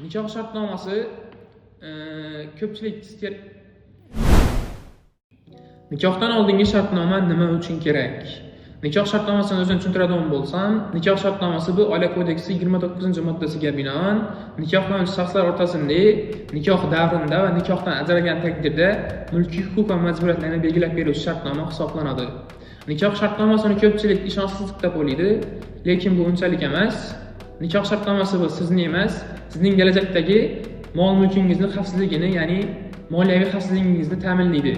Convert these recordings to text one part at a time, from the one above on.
Nikoh shartnomasi ko'pchilik Nikohdan oldingi shartnoma nima uchun kerak? Nikoh shartnomasini o'zini tushuntiradigan bo'lsam, nikoh shartnomasi bu Oila kodeksi 29-moddasiga binoan nikohlanuvchi shaxslar o'rtasida nikoh davrida va nikohdan ajralgan taqdirda mulkiy huquq va majburiyatlarni belgilab beruvchi shartnoma hisoblanadi. Nikoh shartnomasini ko'pchilik ishonchsizlik deb o'ylaydi, lekin bu unchalik emas. Nikoh shartnomasi bu sizni emas, sizning kelajakdagi mol-mulkingizni xavfsizligini, ya'ni moliyaviy xavfsizligingizni ta'minlaydi.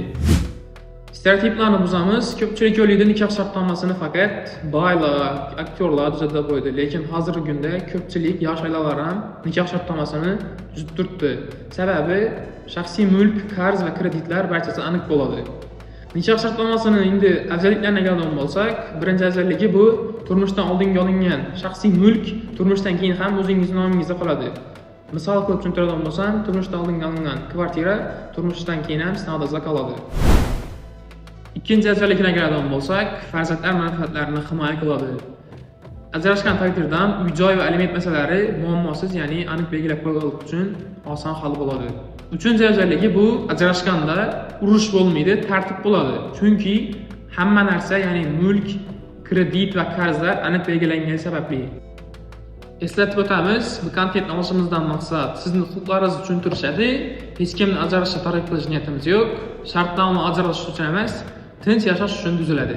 Stereotiplarni buzamiz. Ko'pchilik o'ylaydi, nikoh shartnomasini faqat boylar, aktyorlar tuzadi deb o'ylaydi. Lekin hozirgi kunda ko'pchilik yosh oilalar ham nikoh shartnomasini tuzib turibdi. Sababi shaxsiy mulk, qarz va kreditlar barchasi aniq bo'ladi. Nikoh shartnomasini endi afzalliklariga keladigan bo'lsak, birinchi afzalligi bu turmushdan oldingi olingan shaxsiy mulk turmushdan keyin ham o'zingizni nomingizda qoladi. Misol qilib tushuntiradigan bo'lsam, turmushdan oldingi olingan kvartira turmushdan keyin ham sizni oldingizda qoladi. Ikkinchi afzallikka keladigan bo'lsak, farzandlar manfaatlarini himoya qiladi. Ajrashgan taqdirda ham uy-joy va aliment masalalari muammosiz, ya'ni aniq belgilab qo'yganlik uchun oson hal bo'ladi. Uchinchi afzalligi bu ajrashganda urush bo'lmaydi, tartib bo'ladi. Chunki hamma narsa, ya'ni mulk, kredit va qarzlar aniq belgilangani sababli. Eslatib o'tamiz, bu kontentni olishimizdan maqsad sizni huquqlaringizni tushuntirishadi. Hech kimni ajrashishga targ'ib qilish niyatimiz yo'q. Shartnoma ajrashish uchun emas, tinch yashash uchun tuziladi.